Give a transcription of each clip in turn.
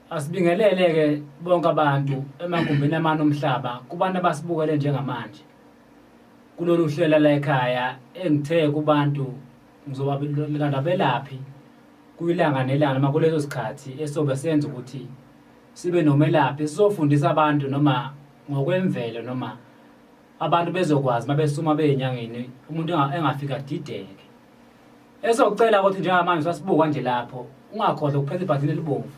Asibingelele-ke bonke abantu emagumbini amane omhlaba kubantu abasibukele njengamanje kulolu hlelo la ekhaya engithe kubantu ngizobalanda abelaphi kuyilanga nelanga noma kuleso sikhathi esobe senza ukuthi sibe nomelaphi sizofundisa abantu noma ngokwemvelo noma abantu bezokwazi uma besuma beyinyangeni umuntu engafika adideke. Esocela ukuthi njengamanje sasibuka nje lapho ungakhohlwa ukuphetha ibhathini elibomvu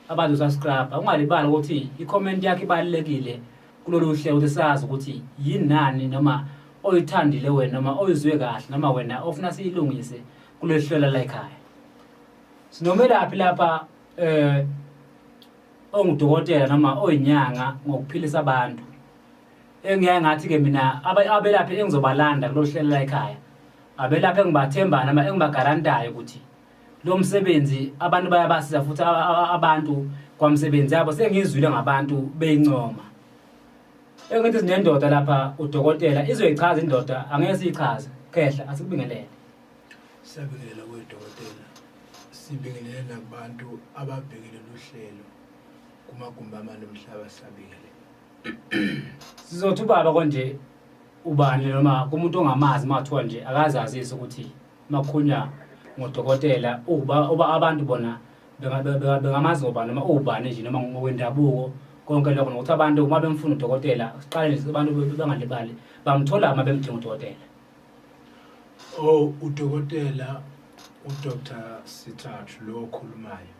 abantu usascrabha ungalibali ukuthi i-comment yakho ibalulekile kulolu hlelo ukuthi sazi ukuthi yini nani noma oyithandile wena noma oyizwe kahle noma wena ofuna siyilungise kulolu hlelo la ekhaya. Sinomelaphi lapha eh ongudokotela noma oyinyanga ngokuphilisa abantu. Engiyaye ngathi-ke mina abelaphi engizobalanda kulolu hlelo la ekhaya abelaphi engibathembayo noma engibagarantayo ukuthi lo msebenzi abantu bayabasiza futhi abantu kwamsebenzi yabo sengizwile ngabantu beyincoma. Engithi sinendoda lapha udokotela izoyichaza indoda angeke siyichaze. Khehla asikubingelele. Siyabingelela kuwe dokotela. Sibingelele nakubantu ababhekele luhlelo kumagumbi amane omhlaba siyabingelela. Sizothi ubaba konje ubani noma kumuntu ongamazi uma kuthiwa nje akazazise ukuthi makhunywa ngodokotela uba uba abantu bona bengamazi ngobani noma uwubani nje noma ngokwendabuko konke lokho nokuthi abantu uma bemfuna udokotela siqale nje abantu bengalibali bamthola uma bemdinga udokotela. Oh udokotela uDr Sithathu lo okhulumayo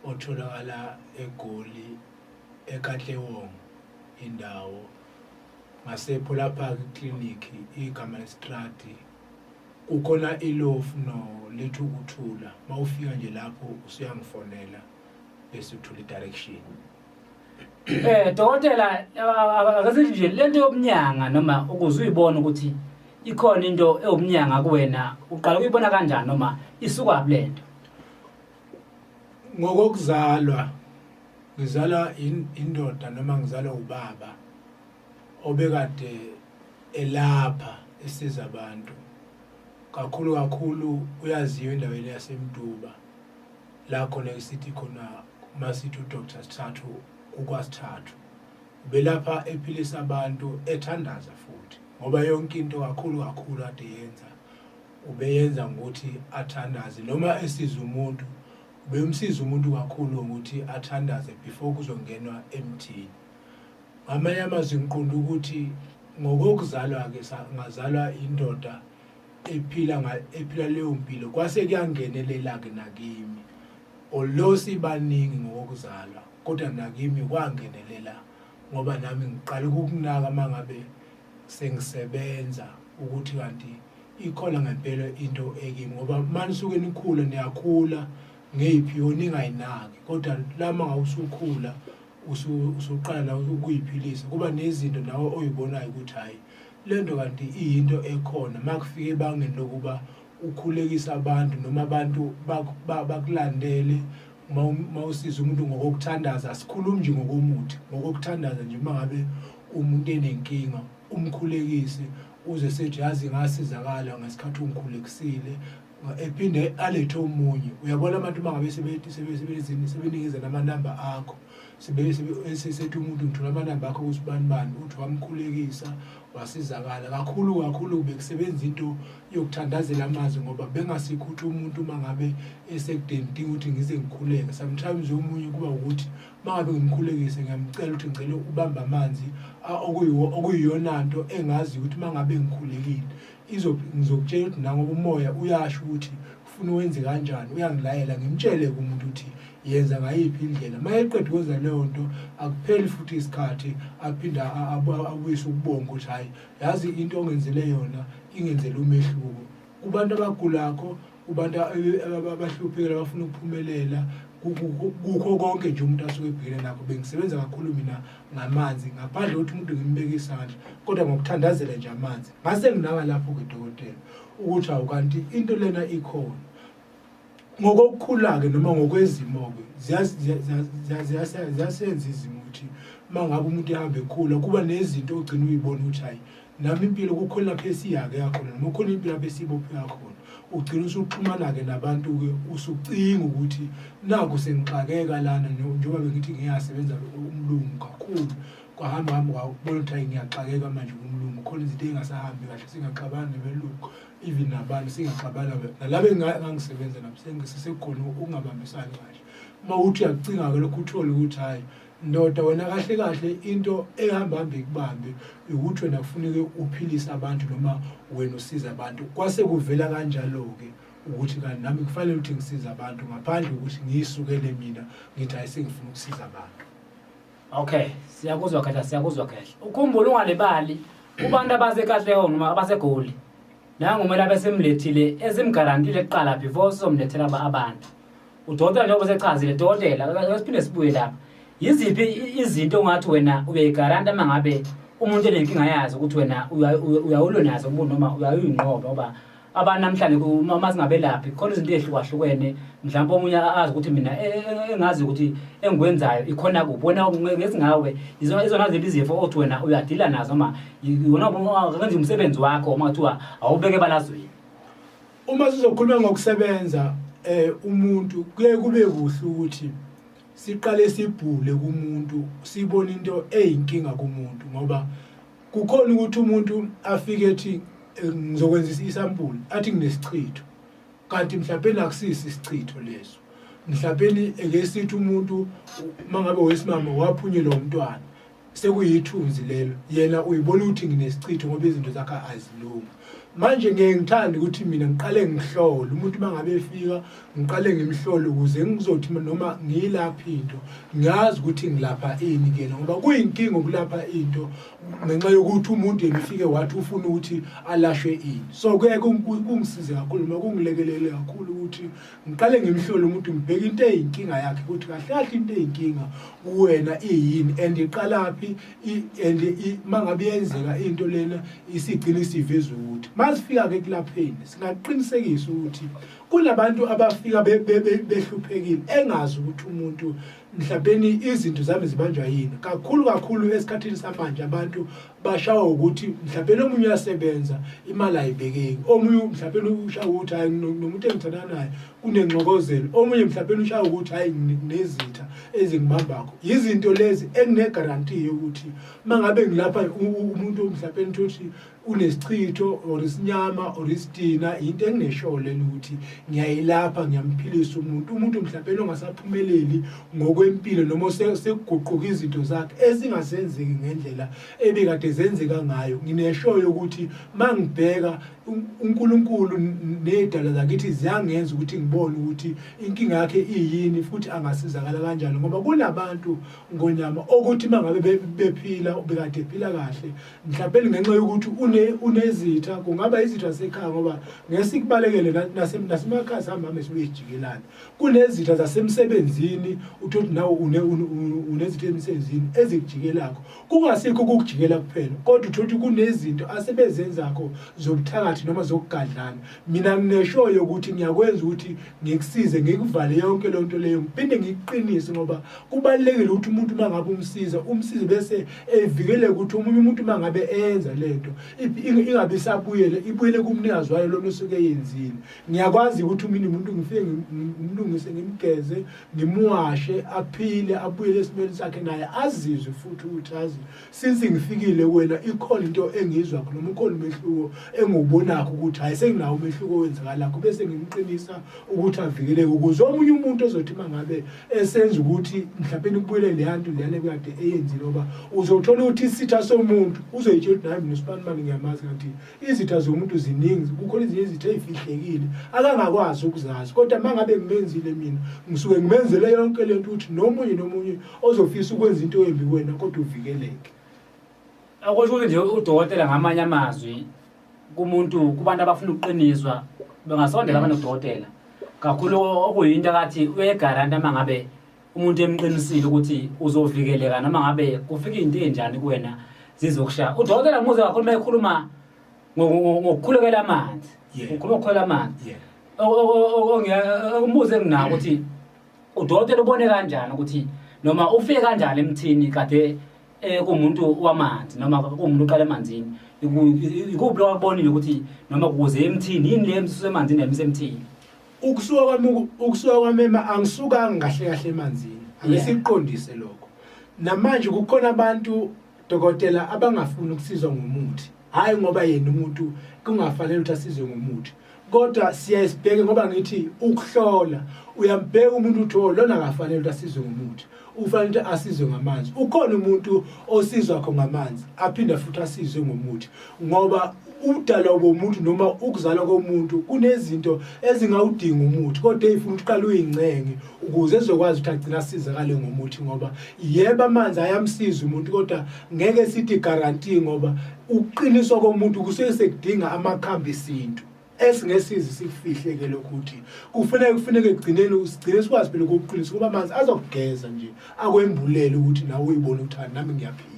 otholakala eGoli eKatlehong indawo ngasePhola Park Clinic igama lestradi kukhona ilofu no lethu ukuthula mawufika nje lapho usuyangifonela bese uthola i-direction. Eh dokotela akasithi nje lento yobunyanga noma ukuze uyibone ukuthi ikhona into ewumnyanga kuwena uqala ukuyibona kanjani noma isukaphi lento? Ngokokuzalwa ngizalwa indoda noma ngizalwa ubaba obekade elapha esiza abantu kakhulu kakhulu uyaziwa endaweni yaseMtuba la khona esithi khona masithi uDr Sithathu kukwasithathu ubelapha ephilisa abantu ethandaza futhi ngoba yonke into kakhulu kakhulu ade yenza ubeyenza ngokuthi athandaze noma esiza umuntu Ubemsiza umuntu kakhulu ngokuthi athandaze before kuzongenwa emthini. Ngamanye amazwi ngiqonda ukuthi ngokokuzalwa-ke ngazalwa indoda ephila ephila leyo mpilo kwase kuyangenelela-ke nakimi. Although sibaningi ngokokuzalwa kodwa nakimi kwangenelela ngoba nami ngiqale ukukunaka uma ngabe sengisebenza ukuthi kanti ikhona ngempela into ekimi ngoba uma nisuke nikhula niyakhula ngeyiphiwo ningayinaki kodwa lama ngabe usukhula usuqala nawe ukuyiphilisa kuba nezinto nawe oyibonayo ukuthi hhayi le nto kanti iyinto ekhona uma kufika ebangeni lokuba ukhulekisa abantu noma abantu bakulandele uma usiza umuntu ngokokuthandaza asikhulumi nje ngokomuthi ngokokuthandaza nje uma ngabe umuntu enenkinga umkhulekise uze sethi yazi ngasizakala ngesikhathi ungikhulekisile ephinde alethe omunye uyabona abantu uma ngabe sebenikeza namanamba akho sethi umuntu ngithola amanamba akho kusibani bani uthi wamkhulekisa wasizakala kakhulu kakhulu bekusebenza into yokuthandazela amazwi ngoba bengasikho ukuthi umuntu uma ngabe esekudeni dinga ukuthi ngize ngikhuleke sometimes omunye kuba ukuthi uma ngabe ngimkhulekise ngiyamcela ukuthi ngicela ubambe amanzi okuyiyona nto engazi ukuthi uma ngabe ngikhulekile ngizokutshela ukuthi nangoba umoya uyasho ukuthi ufuna wenze kanjani uyangilayela ngimtshele kumuntu ukuthi yenza ngayiphi indlela uma eqeda ukwenza leyo nto akupheli futhi isikhathi aphinde abuyise ukubonga ukuthi hhayi yazi into ongenzele yona ingenzele umehluko kubantu abagulakho kubantu abahluphekile abafuna ukuphumelela kukho konke nje umuntu asuke ebhekene nakho bengisebenza kakhulu mina ngamanzi ngaphandle kokuthi umuntu ngimbeke isandla kodwa ngokuthandazela nje amanzi ngase nginaka lapho-ke dokotela ukuthi awu kanti into lena ikhona ngokokukhula-ke noma ngokwezimo-ke ziyasenza izimo ukuthi uma ngabe umuntu ehamba ekhula kuba nezinto ogcina uyibona ukuthi hhayi nami impilo kukhona lapho esiyake yakhona noma kukhona impilo lapho esibophe yakhona. Ugcina usuxhumana-ke nabantu-ke, usucinga ukuthi naku sengixakeka lana, njengoba bengithi ngiyasebenza umlungu kakhulu, kwahamba hamba kwabona ukuthi hayi ngiyaxakeka manje kumlungu, khona izinto ey'ngasahambi kahle, singaxabani nabelungu, even nabantu singaxabana nalaba engangisebenza nabo, sekukhona ukungabambisani kahle. Uma uthi uyakucinga-ke lokhu, uthole ukuthi hhayi ndoda, wena kahle kahle into ehamba hambe ikubambe ukuthi wena kufuneke uphilise abantu noma wena usiza abantu. Kwase kuvela kanjalo-ke ukuthi kanti nami kufanele ukuthi ngisize abantu ngaphandle kokuthi ngiyisukele mina ngithi hayi sengifuna ukusiza abantu. Okay, siyakuzwa khehla, siyakuzwa khehla. Ukhumbule ungalibali kubantu abaseKatlehong noma abaseGoli. Nangu kumele abesemlethile esimgarantile kuqala before sizomlethela abantu. Udokotela njengoba usechazile, dokotela, ake siphinde sibuye lapha. Yiziphi izinto ongathi wena uyayigaranta uma ngabe umuntu enenkinga yazo ukuthi wena uyawulwe nazo umuntu noma uyayinqoba, ngoba abantu namhlanje uma singabelaphi khona izinto ezihlukahlukene, mhlawumbe omunye azi ukuthi mina engazi ukuthi engikwenzayo ikhona kuphi, wena ngesingawe izona ziphi izifo othi wena uyadila nazo noma wena wenza umsebenzi wakho uma kuthiwa awubeke ebalazweni. Uma sizokhuluma ngokusebenza umuntu, kuye kube kuhle ukuthi siqale sibhule kumuntu, sibone into eyinkinga kumuntu, ngoba kukhona ukuthi umuntu afike ethi ngizokwenza isampuli, athi nginesichitho, kanti mhlawumbe akusisi isichitho leso. Mhlawumbe eke sithi umuntu mangabe wesimama waphunyelwa umntwana, sekuyithunzi lelo, yena uyibona ukuthi nginesichitho ngoba izinto zakhe azilungi. Manje ngeke ngithande ukuthi mina ngiqale ngihlole umuntu uma ngabe efika, ngiqale ngimhlole ukuze ngizothi noma ngiyilapha into ngiyazi ukuthi ngilapha ini kuyena, ngoba kuyinkinga ukulapha into ngenxa yokuthi umuntu yena ufike wathi ufuna ukuthi alashwe ini. So kuye kungisize kakhulu noma kungilekelele kakhulu ukuthi ngiqale ngimhlole umuntu, ngibheke into eyinkinga yakhe ukuthi kahle kahle into eyinkinga kuwena iyini and iqalaphi, and mangabe yenzeka into lena isigcina isiveza ukuthi masifika ke kulapheni singaqinisekisa ukuthi kunabantu abafika behluphekile engazi ukuthi umuntu mhlawumbe izinto zami zibanjwa yini. Kakhulu kakhulu esikhathini samanje abantu bashawa ukuthi mhlawumbe omunye uyasebenza imali ayibekeki, omunye mhlawumbe ushawa ukuthi hayi nomuntu engithandana naye kunengxokozelo, omunye mhlawumbe ushawa ukuthi hayi nginezitha ezingibambakho. Yizinto lezi enginegaranti yokuthi mangabe ngilapha umuntu mhlawumbe uthi unesichitho or isinyama or isidina, into engineshow lena ukuthi ngiyayilapha, ngiyamphilisa umuntu. Umuntu mhlawumbe ongasaphumeleli ngokwempilo noma sekuguquka izinto zakhe ezingasenzeki ngendlela ebekade zenzeka ngayo, ngineshow yokuthi mangibheka uNkulunkulu nezidalwa zakithi ziyangenza ukuthi ngibone ukuthi inkinga yakhe iyini futhi angasizakala kanjani, ngoba kunabantu ngonyama okuthi mangabe bephila bekade ephila kahle, mhlawumbe ngenxa yokuthi unezitha, kungaba izitha zasekhaya, ngoba ngeke sikubalekele nasemakhaya sihamba hambe sibuye sijikelane. Kunezitha zasemsebenzini, uthole ukuthi nawe unezitha emsebenzini ezikujikelakho, kungasikho ukukujikela kuphela, kodwa uthole ukuthi kunezinto asebezenzakho zobuthakathi noma zokugadlana. Mina ngineshow yokuthi ngiyakwenza ukuthi ngikusize, ngikuvale yonke leyo nto leyo, ngiphinde ngikuqinise, ngoba kubalulekile ukuthi umuntu uma ngabe umsiza, umsize bese evikeleke ukuthi omunye umuntu uma ngabe enza lento ingabe isabuyele, ibuyele kumnikazi wayo lona osuke eyenzile. Ngiyakwazi ukuthi mina umuntu ngifike ngimlungise, ngimgeze, ngimuwashe, aphile, abuyele esimeni sakhe, naye azizwe futhi ukuthi azi since ngifikile kuwena ikhona into engiyizwa khona noma ukhona umehluko engiwubonakho ukuthi hhayi senginawo umehluko owenzakalakho, bese ngimqinisa ukuthi avikeleke ukuze omunye umuntu ozothi uma ngabe esenza ukuthi mhlawumbe kubuyele leya nto leyana ekade eyenzile, ngoba uzothola ukuthi isitha somuntu uzoyitshela ukuthi naye mina usibanibani ngiyamazi, kanti izitha zomuntu ziningi, kukhona ezinye izitha ey'fihlekile akangakwazi ukuzazi. Kodwa uma ngabe ngimenzile mina ngisuke ngimenzele yonke le nto ukuthi nomunye nomunye ozofisa ukwenza into embi kuwena kodwa uvikeleke. Akusho ukuthi nje udokotela ngamanye amazwi kumuntu, kubantu abafuna ukuqiniswa bengasondela abanodokotela kakhulu, okuyinto akathi uyayigaranta uma ngabe umuntu emqinisile ukuthi uzovikeleka noma ngabe kufika into enjani kuwena zizokushaya. Udokotela ngimuzwe kakhulu uma ekhuluma ngokukhulekela amanzi, ukhuluma ngokukhulekela amanzi. Umbuzo enginawo ukuthi udokotela ubone kanjani ukuthi noma ufike kanjani emthini kade Kuwumuntu wamanzi noma kuwumuntu oqala emanzini, ikuphi lokho akubonile ukuthi noma kuze emthini, yini le emsuse emanzini yamisa emthini? Ukusuka kwami angisukanga kahle kahle emanzini. Ake siqondise lokho. Namanje kukhona abantu, dokotela, abangafuni ukusizwa ngomuthi, hayi ngoba yena umuntu kungafanele ukuthi asizwe ngomuthi, kodwa siyaye sibheke, ngoba ngithi ukuhlola, uyambheka umuntu uthi, oh, lona akafanele ukuthi asizwe ngomuthi, ufanele ukuthi asizwe ngamanzi. Ukhona umuntu osizwa kho ngamanzi aphinde futhi asizwe ngomuthi, ngoba udalwa komuntu noma ukuzalwa komuntu kunezinto ezingawudinga umuthi, kodwa ey'funa ukuthi uqale uyincenge ukuze ezokwazi ukuthi agcine asizakale ngomuthi. Ngoba yebo, amanzi ayamsiza umuntu, kodwa ngeke sithi guarantee, ngoba ukuqiniswa komuntu kusuke sekudinga amakhambi esintu esingesizi sikufihle-ke lokhu ukuthi kufuneke ekugcineni sigcine sikwazi phela ukuqinisa, kuba amanzi azokugeza nje, akwembulele ukuthi nawe uyibone ukuthi hayi, nami ngiyaphila.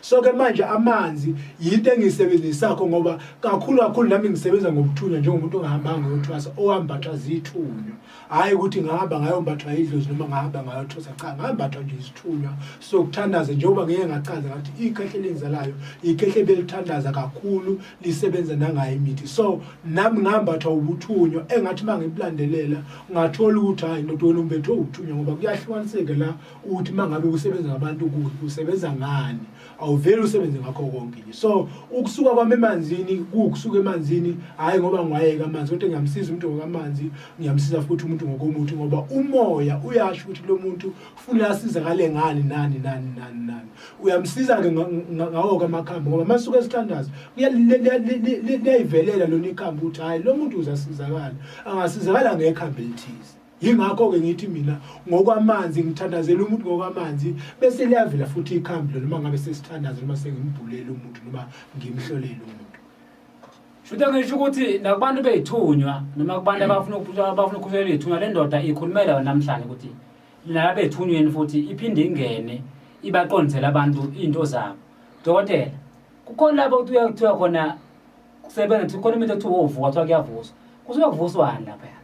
So-ke manje amanzi yinto engiyisebenzisakho, ngoba kakhulu kakhulu nami ngisebenza ngobuthunywa njengomuntu ongahambanga ngoyothwasa, owambathwa zithunywa. Hhayi ukuthi ngahamba ngayombathwa idlozi noma ngahamba ngayothwasa, cha, ngambathwa nje isithunywa sokuthandaza, njengoba ngeke ngachaza ngathi ikhehle elingizalayo ikhehle belithandaza kakhulu, lisebenza nangayo imithi. So nami ngambathwa ubuthunywa, engathi uma ngikulandelela ngathola ukuthi hhayi ndoda, wena umbethwe ubuthunywa, ngoba kuyahlukaniseka la ukuthi uma ngabe usebenza ngabantu usebenza ngani, awuveli usebenze ngakho konke nje. So ukusuka kwami emanzini kuwukusuka emanzini, hhayi ngoba ngiwayeka amanzi, kodwa ngiyamsiza umuntu ngokamanzi, ngiyamsiza futhi umuntu ngokomuthi, ngoba umoya uyasho ukuthi lo muntu kufanele asizakale ngani, nani, nani, nani, nani. Uyamsiza-ke ngawo-ke amakhambi, ngoba masuke esithandaza liyayivelela lona ikhambi ukuthi hhayi, lo muntu uzasizakala, angasizakala ngekhambi elithize. Yingakho-ke ngithi mina ngokwamanzi ngithandazela umuntu ngokwamanzi, bese liyavela futhi ikhambi noma ngabe sesithandaza noma sengimbhulele umuntu noma ngimhlolele umuntu. Shutha ngisho ukuthi nakubantu beyithunywa noma kubantu abafuna ukukhulumela iy'thunywa, le ndoda ikhulumela yona namhlanje ukuthi laba bethunyweni futhi iphinde ingene ibaqondisele abantu iy'nto zabo. Dokotela, kukhona lapho kuthiwa kuthiwa khona kusebenza, kukhona imithi ekuthiwa ovuka, kuthiwa kuyavuswa. Kusuke kuvuswani laphaya?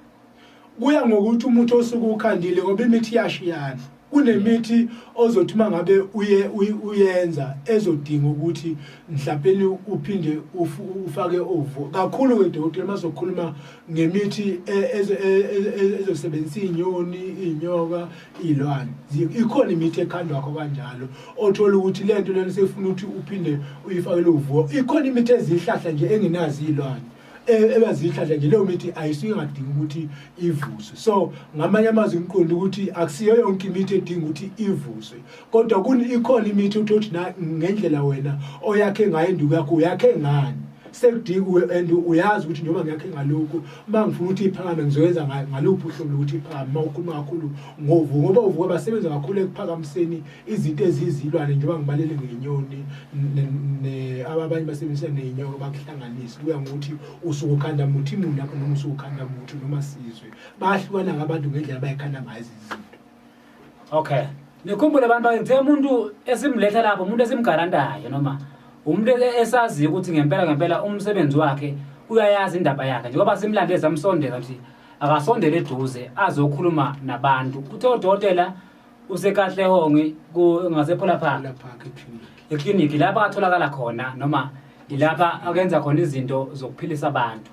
Kuya ngokuthi umuthi osuke ukhandile, ngoba imithi iyashiyana. Kunemithi ozothi uma ngabe uye uyenza ezodinga ukuthi mhlawumbe uphinde ufake ovu kakhulu-ke, dokotela, uma sokhuluma ngemithi ezosebenzisa iy'nyoni, iy'nyoka, iy'lwane, ikhona imithi ekhandwakho kanjalo, othola ukuthi le nto lena sefuna ukuthi uphinde uyifakele uvuko. Ikhona imithi ezihlahla nje engenazo iy'lwane, ebazihlahla nje, leyo mithi ayisuke ingadingi ukuthi ivuswe. So ngamanye amazwi ngiqonda ukuthi akusiyo yonke imithi edinga ukuthi ivuswe, kodwa ikhona imithi uthi ngendlela wena oyakhe ngayo induku yakho, uyakhe ngani, sekudinga and uyazi ukuthi njengoba ngiyakhe ngalokhu, uma ngifuna ukuthi iphakame ngizoyenza ngaluphi uhlobo lokuthi iphakame. Uma ukhuluma kakhulu ngovuko, ngoba uvuko basebenza kakhulu ekuphakamiseni izinto eziyizilwane, njengoba ngibalele ngenyoni, abanye basebenzisa ney'nyoka, bakuhlanganise. Kuya ngokuthi usuke ukhanda muthi muni lapho, noma usuke ukhanda muthi noma sizwe. Bayahlukana ngabantu ngendlela abayikhanda ngayo izinto. Okay, nikhumbule abantu bakhe, ngithe umuntu esimletha lapho umuntu esimgarantayo noma umuntu esaziyo ukuthi ngempela ngempela umsebenzi wakhe uyayazi indaba yakhe, njengoba simlande samsondeza ukuthi akasondele eduze azokhuluma nabantu. Uthe udokotela useKatlehong ngasePhola Park. Phola Park eclinic. Ekliniki lapha atholakala khona noma ilapha akenza khona izinto zokuphilisa abantu.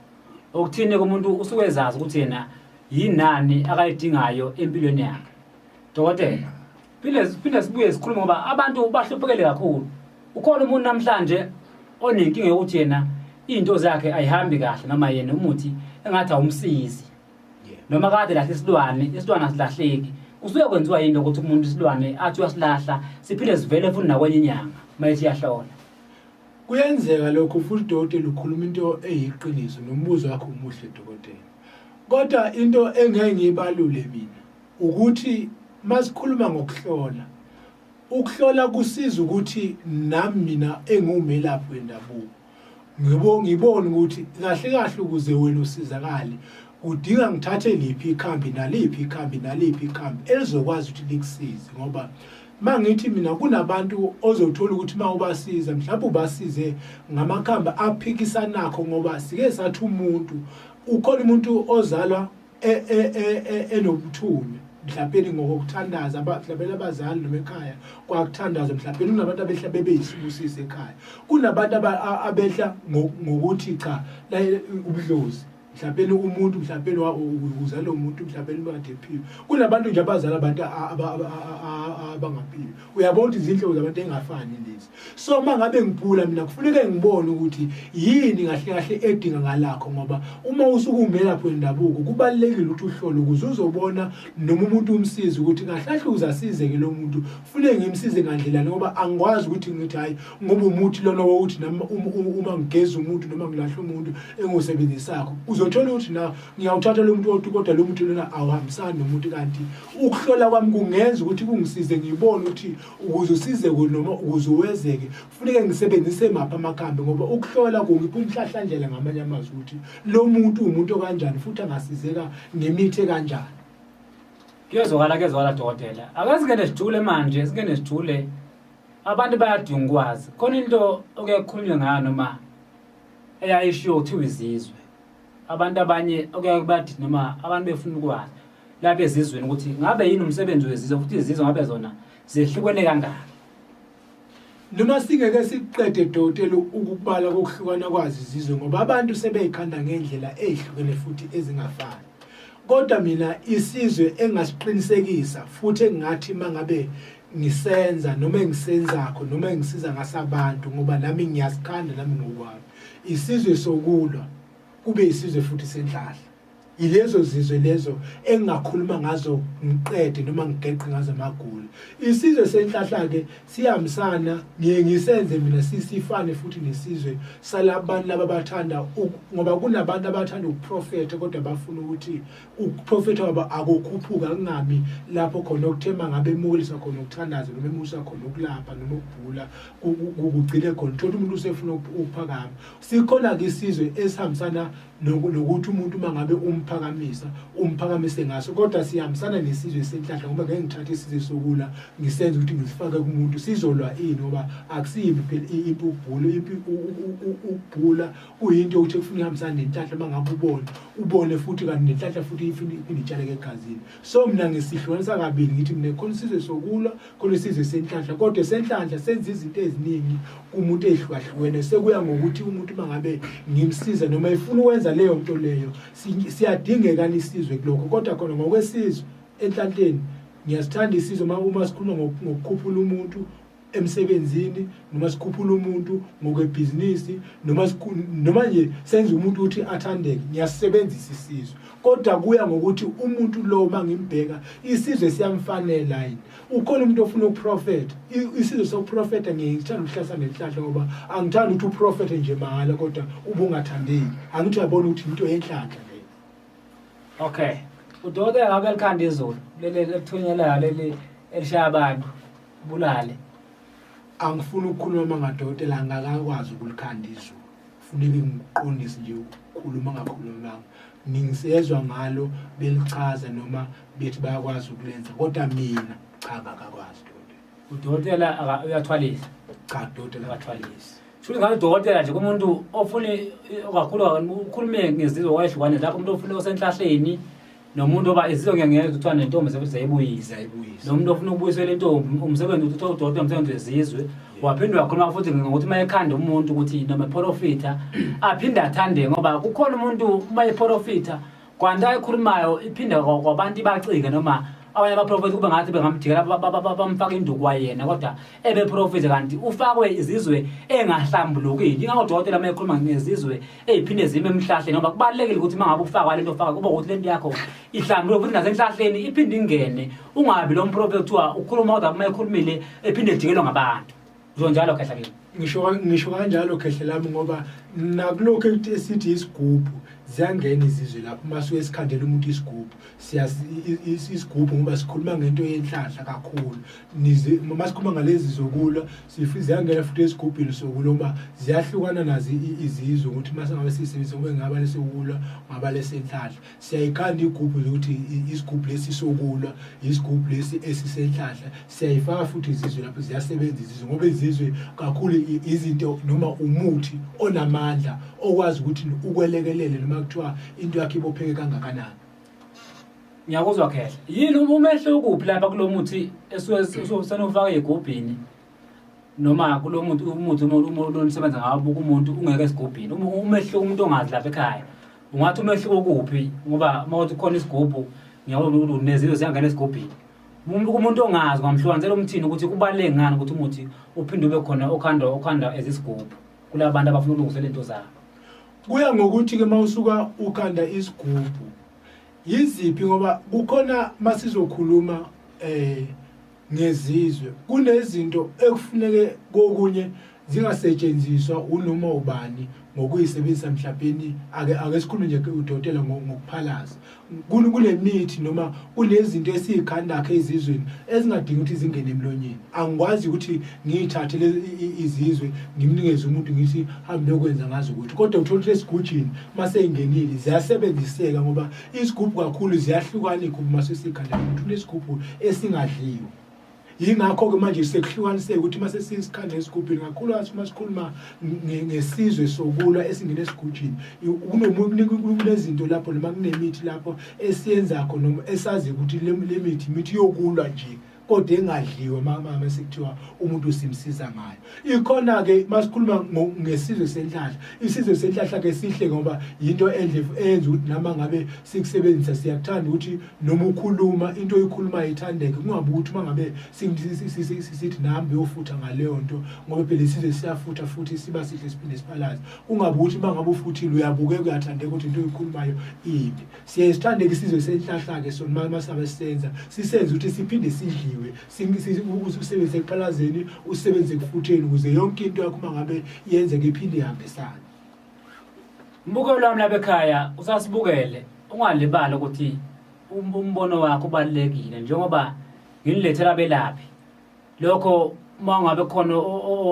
Okuthini kumuntu usuke ezazi ukuthi yena yinani akayidingayo empilweni yakhe. Dokotela, phinde sibuye sikhulume, ngoba abantu bahluphekele kakhulu. Ukhona umuntu namhlanje onenkinga yokuthi yena iy'nto zakhe ayihambi kahle, noma yena umuthi engathi awumsizi, noma kade lahle isilwane, isilwane asilahleki. Kusuke kwenziwa yini ukuthi umuntu isilwane athi uyasilahla siphinde sivele futhi nakwenye inyanga uma ethi iyahlola? Kuyenzeka lokho futhi, dokotela, ukhuluma into eyiqiniso, nombuzo wakho umuhle, dokotela. Kodwa into engeke ngiyibalule mina ukuthi masikhuluma ngokuhlola, ukuhlola kusiza ukuthi nami mina engiwumelaphi wendabuko ngibone ukuthi kahle kahle ukuze wena usizakale kudinga ngithathe liphi ikhambi, naliphi ikhambi, naliphi ikhambi elizokwazi ukuthi likusize. Ngoba mangithi mina kunabantu ozothola ukuthi uma ubasiza mhlawumbe ubasize ngamakhambi aphikisanakho, ngoba sike sathi umuntu ukhona umuntu ozalwa enobuthunywa. mhlawumbe ngokuthandaza, mhlawumbe abazali noma ekhaya kwakuthandaza, mhlawumbe kunabantu abehla bebeyisibusiso ekhaya, kunabantu abehla ngokuthi cha la ubudlozi, mhlawumbe umuntu mhlawumbe uzala umuntu mhlawumbe kade ephila. Kunabantu nje abazala abantu abangaphili. Uyabona ukuthi izinhlobo zabantu engafani lezi. So uma ngabe ngibhula mina kufuneka ngibone ukuthi yini kahle kahle edinga ngalakho, ngoba uma usuke umelaphi wendabuko kubalulekile ukuthi uhlole ukuze uzobona noma umuntu umsize ukuthi kahle kahle uzasizeke lo muntu, kufuneka ngimsize ngandlelani, ngoba angikwazi ukuthi ngithi hayi ngoba umuthi lona wokuthi nami uma ngigeza umuntu noma ngilahla umuntu engiwusebenzisakho, uzothola ukuthi na ngiyawuthatha lo muntu kodwa lo muntu lona awuhambisani nomuntu. Kanti ukuhlola kwami kungenza ukuthi kungisize ngibone ukuthi ukuze usizeke noma ukuze uwezeke kufuneke ngisebenzise maphi amakhambi, ngoba ukuhlola kungipha umhlahlandlela ngamanye amazwi ukuthi lo muntu umuntu okanjani futhi angasizeka ngemithi ekanjani. Kuyezwakala, kuyezwakala dokotela. Ake singene sijule manje, singene sijule. Abantu bayadinga ukwazi. Khona into okuye kukhulunywe ngayo noma eyayishiwo kuthiwa izizwe. Abantu abanye okuyaye bathi noma abantu befuna ukwazi lapha ezizweni ukuthi ngabe yini umsebenzi wezizwe, futhi izizwe ngabe zona zehlukene kangaki. Noma singeke sikuqede dokotela ukubala kokuhlukana kwazo izizwe, ngoba abantu sebeyikhanda ngendlela ezihlukene futhi ezingafani. Kodwa mina isizwe engasiqinisekisa futhi engingathi mangabe ngisenza noma engisenzakho noma engisiza ngasabantu, ngoba nami ngiyasikhanda nami ngokwami, isizwe sokulwa kube isizwe futhi senhlahla. Yilezo zizwe lezo engingakhuluma ngazo ngiqede noma ngigeqe ngazo amagula. Isizwe senhlahla-ke siyahambisana, ngiye ngisenze mina sifane futhi nesizwe salabantu laba abathanda, ngoba kunabantu abathanda ukuprofetha kodwa bafuna ukuthi ukuprofetha kwabo akukhuphuka kungami lapho khona okuthema ngabe emukeliswa khona ukuthandaza noma emukeliswa khona ukulapha noma ukubhula, kugcine khona. Uthola umuntu usefuna ukuphakama. Sikhona-ke isizwe esihambisana nokuthi umuntu uma ngabe umphakamisa umphakamise ngaso, kodwa sihambisana nesizwe senhlahla, ngoba ngeke ngithathe isizwe sokula ngisenze ukuthi ngisifake kumuntu sizolwa ini, ngoba akusiyimpi phela impi ukubhula. Impi ukubhula kuyinto yokuthi kufuna ihambisane nenhlahla, uma ngabe ubone ubone futhi kanti nenhlahla futhi ifuna iphinde itshaleke egazini. So mina ngisihlukanisa kabili, ngithi mina khona isizwe sokulwa, khona isizwe senhlanhla, kodwa esenhlanhla senza izinto eziningi kumuntu ezihlukahlukene. Sekuya ngokuthi umuntu uma ngabe ngimsiza noma efuna ukwenza leyo nto leyo, siyadingeka isizwe kulokho. Kodwa khona ngokwesizwe enhlanhleni ngiyasithanda isizwe uma sikhuluma ngokukhuphula umuntu emsebenzini noma sikhuphula umuntu ngokwebhizinisi noma nje senza umuntu ukuthi athandeke, ngiyasebenzisa isizwe. Kodwa kuya ngokuthi umuntu lo uma ngimbheka isizwe siyamfanela yini. Ukhona umuntu ofuna ukuprofetha, isizwe sokuprofetha ngithanda ukuhlasa nenhlahla, ngoba angithandi ukuthi uprofethe nje mahhala kodwa ubungathandeki. Angithi uyabona ukuthi into yenhlanhla leyo. Okay, udokotela ngabe likhanda izulu leli elithunyelayo leli elishaya abantu bulale. Angifuni ukukhuluma ngadokotela, angakakwazi ukulikhanda izulu, funeke ngiqondise nje ukukhuluma ngakhulumanga. Ngisezwa ngalo belichaza noma bethi bayakwazi ukulenza, kodwa mina cha ngakakwazi dokotela. Udokotela uyathwalisa? Cha dokotela. Uyathwalisa. Shuthi ngabe udokotela nje kumuntu ofuna kakhulu ukhulume ngezizwe wayehlukane lapho umuntu ofuna osenhlahleni nomuntu oba izizwe ngiyangezwa kuthiwa nentombi zayibuyisa, nomuntu ofuna ukubuyisela intombi umsebenzi uthi udokotela umsebenzi wezizwe. Waphinde wakhuluma futhi ngokuthi uma ekhanda umuntu ukuthi noma eprofitha aphinde athande, ngoba kukhona umuntu uma eprofitha kwanto ayikhulumayo iphinde kwabantu ibacike, noma abanye abaprofethi kube ngathi bengamjikela bamfaka induku kwayena, kodwa ebeprofetha kanti ufakwe izizwe engahlambulukile. Ingakho udokotela uma ekhuluma ngezizwe ey'phinde zime emhlahleni, ngoba kubalulekile ukuthi uma ngabe ufakwa lento ofaka kuba ukuthi lento yakho ihlambuluke futhi nasenhlahleni iphinde ingene, ungabi lo mprofethi kuthiwa ukhuluma kodwa uma ekhulumile ephinde ejikelwe ngabantu. Ngisho njalo khehla kimi. Ngisho kanjalo khehle lami, ngoba nakulokhu esithi isigubhu ziyangena izizwe lapho uma suke sikhandela umuntu isigubhu, isigubhu ngoba sikhuluma ngento yenhlanhla kakhulu. Uma sikhuluma ngalezi zokulwa ziyangena futhi esigubhini sokulwa, ngoba ziyahlukana nazo izizwe ukuthi uma singabe siyisebenzisa kube ngaba lesokulwa ngaba lesenhlanhla. Siyayikhanda igubhu ukuthi isigubhu lesi sokulwa, isigubhu lesi esisenhlanhla. Siyayifaka futhi izizwe lapho, ziyasebenza izizwe, ngoba izizwe kakhulu izinto noma umuthi onamandla okwazi ukuthi ukwelekelele noma kuthiwa into yakho ibopheke kangakanani. Ngiyakuzwa Khehla. Yini umehluko kuphi lapha kulo muthi esuke senufaka egubhini noma kulo muntu umuthi olunisebenza ngawo kumuntu ungeke esigubhini. Umehluko umuntu ongazi lapha ekhaya. Ungathi umehluko kuphi ngoba uma uthi khona isigubhu ngiyabona ukuthi nezinto ziyangena esigubhini. Umuntu kumuntu ongazi ngamhlukanisela umthini ukuthi kubaluleke ngani ukuthi umuthi uphinde ube khona okhanda okhanda ezisigubhu kulaba bantu abafuna ukulungisa lento zabo. Kuya ngokuthi ke mawusuka ukhanda isigubhu yiziphi ngoba kukhona masizokhuluma eh ngezizwe kunezinto ekufuneke kokunye zingasetshenziswa unoma ubani ngokuyisebenzisa mhlawumbe ake ake sikhulume nje udokotela ngokuphalaza kunemithi noma kunezinto esiyikhandakhe ezizweni ezingadingi ukuthi zingene emlonyeni. Angikwazi ukuthi ngiyithathe izizwe ngimnikeze umuntu ngithi hambe yokwenza ngazo ukuthi, kodwa uthola ukuthi esigujini uma seyingenile ziyasebenziseka ngoba isigubhu kakhulu ziyahlukana iy'gubhu uma sesikhanda umuntu unesigubhu esingadliwa. Yingakho-ke manje sekuhlukaniseka ukuthi uma sesikhanda esigubhini kakhulukazi uma sikhuluma ngesizwe sokulwa esingena esigujini kunezinto lapho noma kunemithi lapho esiyenzakho noma esazi ukuthi le mithi imithi yokulwa nje kodwa engadliwa mama sekuthiwa umuntu simsiza ngayo. Ikhona-ke masikhuluma ngesizwe senhlahla, isizwe senhlahla ke sihle ngoba yinto enhle eyenza ukuthi nama ngabe sikusebenzisa siyakuthanda ukuthi noma ukhuluma into oyikhulumayo ithandeke, kungabi ukuthi uma ngabe sithi nami uyofutha ngaleyo nto ngoba phela isizwe siyafutha futhi siba sihle siphinde siphalaze. Kungabi ukuthi uma ngabe ufuthile uyabukeka uyathandeka ukuthi into oyikhulumayo imbi. Siyaye sithandeke isizwe senhlahla-ke sona uma sabe sisenza sisenze ukuthi siphinde sidliwe usebenzise ekuphalazeni usebenzise ekufutheni ukuze yonke into yakho uma ngabe yenzeka iphinde ihambisane. Mbukelo wami lapha ekhaya usasibukele ungalibali ukuthi umbono wakho ubalulekile njengoba nginilethela abelaphi lokho uma ngabe khona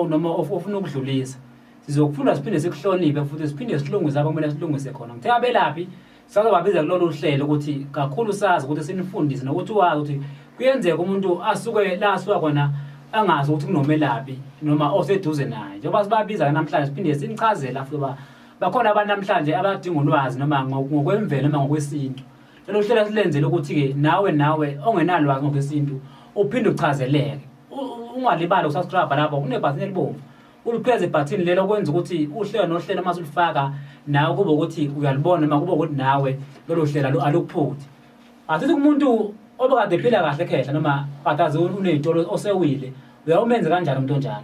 noma ofuna ukudlulisa sizokufunda siphinde sikuhloniphe futhi siphinde silungise apho kumele silungise khona. Ngithe abelaphi sazobabiza kulolu hlelo ukuthi kakhulu sazi ukuthi sinifundise nokuthi wazi ukuthi kuyenzeka umuntu asuke la asuka khona angazi ukuthi kunomelaphi noma oseduze naye. Njengoba sibabiza namhlanje siphinde sinichazela futhi uba bakhona abantu namhlanje abadinga ulwazi noma ngokwemvelo noma ngokwesintu. Lolu hlelo silenzele ukuthi-ke nawe nawe ongenalwazi ngokwesintu uphinde uchazeleke. Ungalibali ukusubscribe lapho kunebhathini elibomvu. Ulipheze ibhathini lelo kwenza ukuthi uhlelo nohlelo uma sulifaka nawe kube ukuthi uyalibona noma kube ukuthi nawe lolu hlelo alukuphuthi. Asithi kumuntu obekade ephila kahle khehla noma kade azi uney'tolo osewile uyawumenze kanjani umuntu onjalo?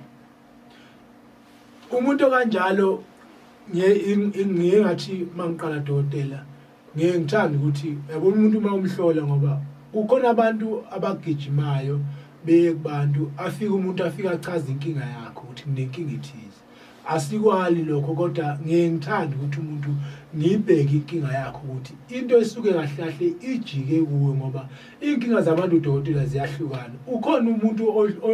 Umuntu okanjalo ngiye ngathi uma ngiqala dokotela ngiye ngithanda ukuthi yabona umuntu uma umhlola ngoba kukhona abantu abagijimayo beye kubantu afike umuntu afike achaze inkinga yakhe ukuthi nginenkinga ethize. Asikwali lokho kodwa ngiye ngithande ukuthi umuntu ngiyibheke inkinga yakhe ukuthi into esuke kahle kahle ijike kuwe ngoba iy'nkinga zabantu dokotela ziyahlukana. Ukhona umuntu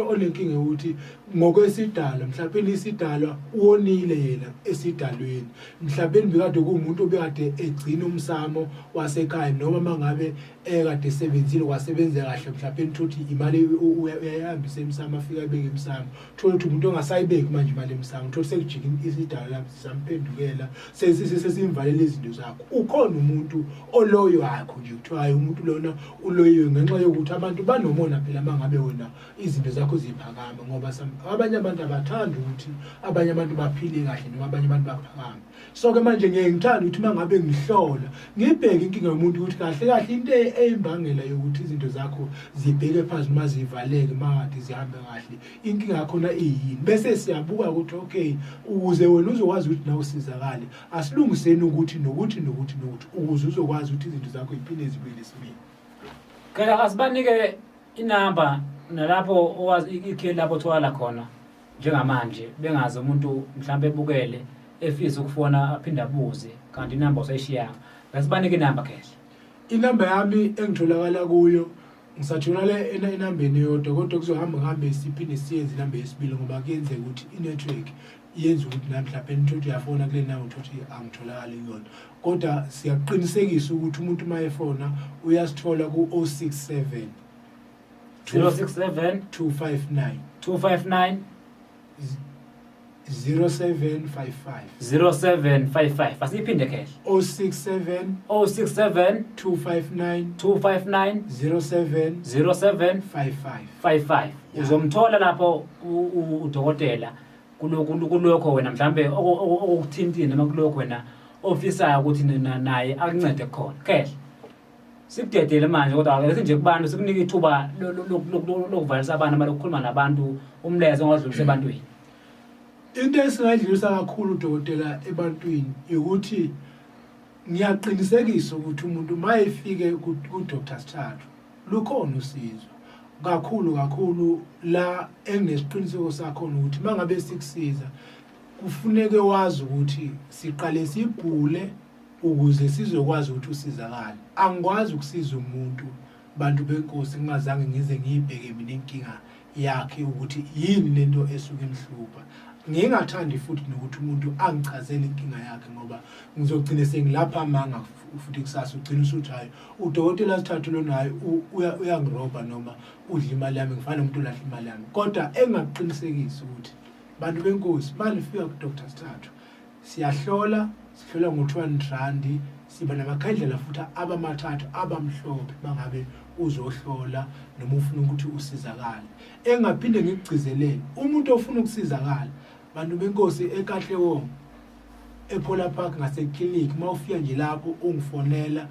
onenkinga yokuthi ngokwesidalwa mhlawumbe isidalwa uwonile yena esidalweni. Mhlawumbe bekade kuwumuntu obekade egcina umsamo wasekhaya noma mangabe ekade esebenzile kwasebenzeka kahle mhlawumbe uthole ukuthi imali uyayihambisa emsamo afike ayibeke emsamo. Uthole ukuthi umuntu ongasayibeki manje imali emsamo, uthole sekujika isidalwa lapho sisamphendukela sesimvalela izinto zakho. Ukhona umuntu oloywakho nje kuthiwa hayi umuntu lona uloyiwe ngenxa yokuthi abantu banomona phela mangabe wena izinto zakho ziphakama ngoba abanye abantu abathandi ukuthi abanye abantu baphile kahle noma abanye abantu baphakame. So ke manje ngiye ngithanda ukuthi uma ngabe ngihlola ngibheke inkinga yomuntu ukuthi kahle kahle into eyimbangela yokuthi izinto zakho zibheke phansi noma zivaleke makade zihambe kahle inkinga yakhona iyini, bese siyabuka ukuthi okay ukuze wena uzokwazi ukuthi nawe usizakale asilungiseni ukuthi nokuthi nokuthi nokuthi ukuze uzokwazi ukuthi izinto zakho ziphinde zibuyele esimeni. Phela asibanike inamba nalapho owazi ikheli lapho otholakala khona njengamanje bengazi umuntu mhlawumbe ebukele efisa ukufona aphinde abuze kanti inamba usayishiyanga. Asibanike inamba Khehla. Inamba yami engitholakala kuyo ngisatholakala enambeni eyodwa kodwa kuzohamba kuhambe siphinde siyenze inamba yesibili ngoba kuyenzeka ukuthi i-network yenza ukuthi nami mhlawumbe nithothi uyafona kule ndawo uthothi angitholakali kuyona, kodwa siyakuqinisekisa ukuthi umuntu uma efona uyasithola ku-067 067 259 259 0755. 0755. Asiyiphinde khehle. 067 067 259 259 07 07 55. 55. Uzomthola lapho udokotela kulokho wena mhlambe okukuthintile noma kulokho wena ofisayo ukuthi naye akuncede khona. Khehle, sikudedele manje, kodwa ake nje kubantu sikunike ithuba lokuvalisa abantu noma lokukhuluma nabantu, umlezo ongadlulisa ebantwini. Into esingayidlulisa kakhulu, dokotela, ebantwini ukuthi ngiyaqinisekisa ukuthi umuntu mayefike ku-Dr Sithathu lukhona usizo kakhulu kakhulu. La enginesiqiniseko sakhona ukuthi mangabe sikusiza, kufuneke wazi ukuthi siqale sibhule ukuze sizokwazi ukuthi usizakale. Angikwazi ukusiza umuntu, bantu benkosi, ngingazange ngize ngiyibheke mina inkinga yakhe ukuthi yini lento esuke imhlupha. Ngingathandi futhi nokuthi umuntu angichazele inkinga yakhe, ngoba ngizogcina sengilapha amanga futhi kusasa ugcina usuthi, "Hayi, udokotela Sithathu lona, hayi, uyangirobha noma udla imali yami, ngifana nomuntu olahla imali yami." Kodwa engakuqinisekisa ukuthi, bantu benkosi, manifika ku-Dr Sithathu siyahlola, sihlola ngo-200 rand. Siba namakhandlela futhi abamathathu abamhlophe mangabe uzohlola noma ufuna ukuthi usizakale. Engaphinde ngikugcizelele, umuntu ofuna ukusizakala, bantu benkosi, eKatlehong, ePhola Park, ngaseklinikhi, uma ufika nje lapho ungifonela,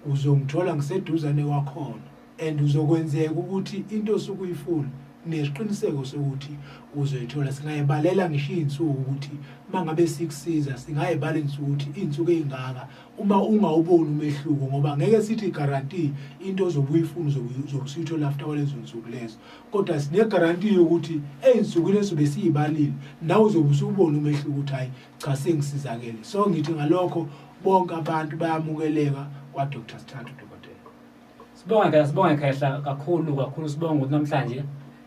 uzongithola ngiseduzane kwakhona and uzokwenzeka ukuthi into osuke uyifuna nesiqiniseko sokuthi uzoyithola. Singayibalela ngisho iy'nsuku ukuthi uma ngabe sikusiza, singayibala iy'nsuku ukuthi iy'nsuku ey'ngaka uma ungawuboni umehluko, ngoba ngeke sithi guarantee into ozobe uyifuna uzobe usuyithola after kwalezo nsuku lezo, kodwa sine-guarantee yokuthi ey'nsukwini esobe siyibalile nawe uzobe usubona umehluko ukuthi, "Hhayi cha, sengisizakele." So ngithi ngalokho bonke abantu bayamukeleka kwa-Dr Sithathu, dokotela. Sibonge khehla, sibonge khehla kakhulu kakhulu. Sibonge ukuthi namhlanje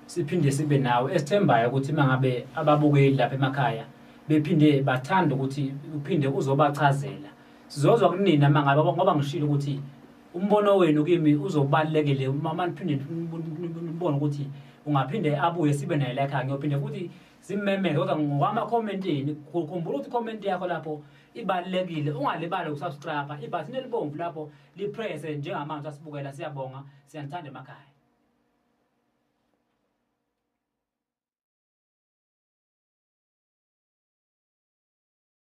siphinde sibe nawe, esithembayo ukuthi mangabe ababukeli lapha emakhaya bephinde bathanda ukuthi uphinde uzobachazela, sizozwa kunina mangabe, ngoba ngishilo ukuthi umbono wenu kimi uzobalulekile. Uma niphinde nibone ukuthi ungaphinde abuye sibe naye la ekhaya, ngiyophinde futhi simmemeze, kodwa ngokwama-comment eni, khumbula ukuthi i-comment yakho lapho ibalulekile. Ungalibali ukusubscribe, ibhathini elibomvu lapho lipresse njengamanje asibukela. Siyabonga, siyanithanda emakhaya.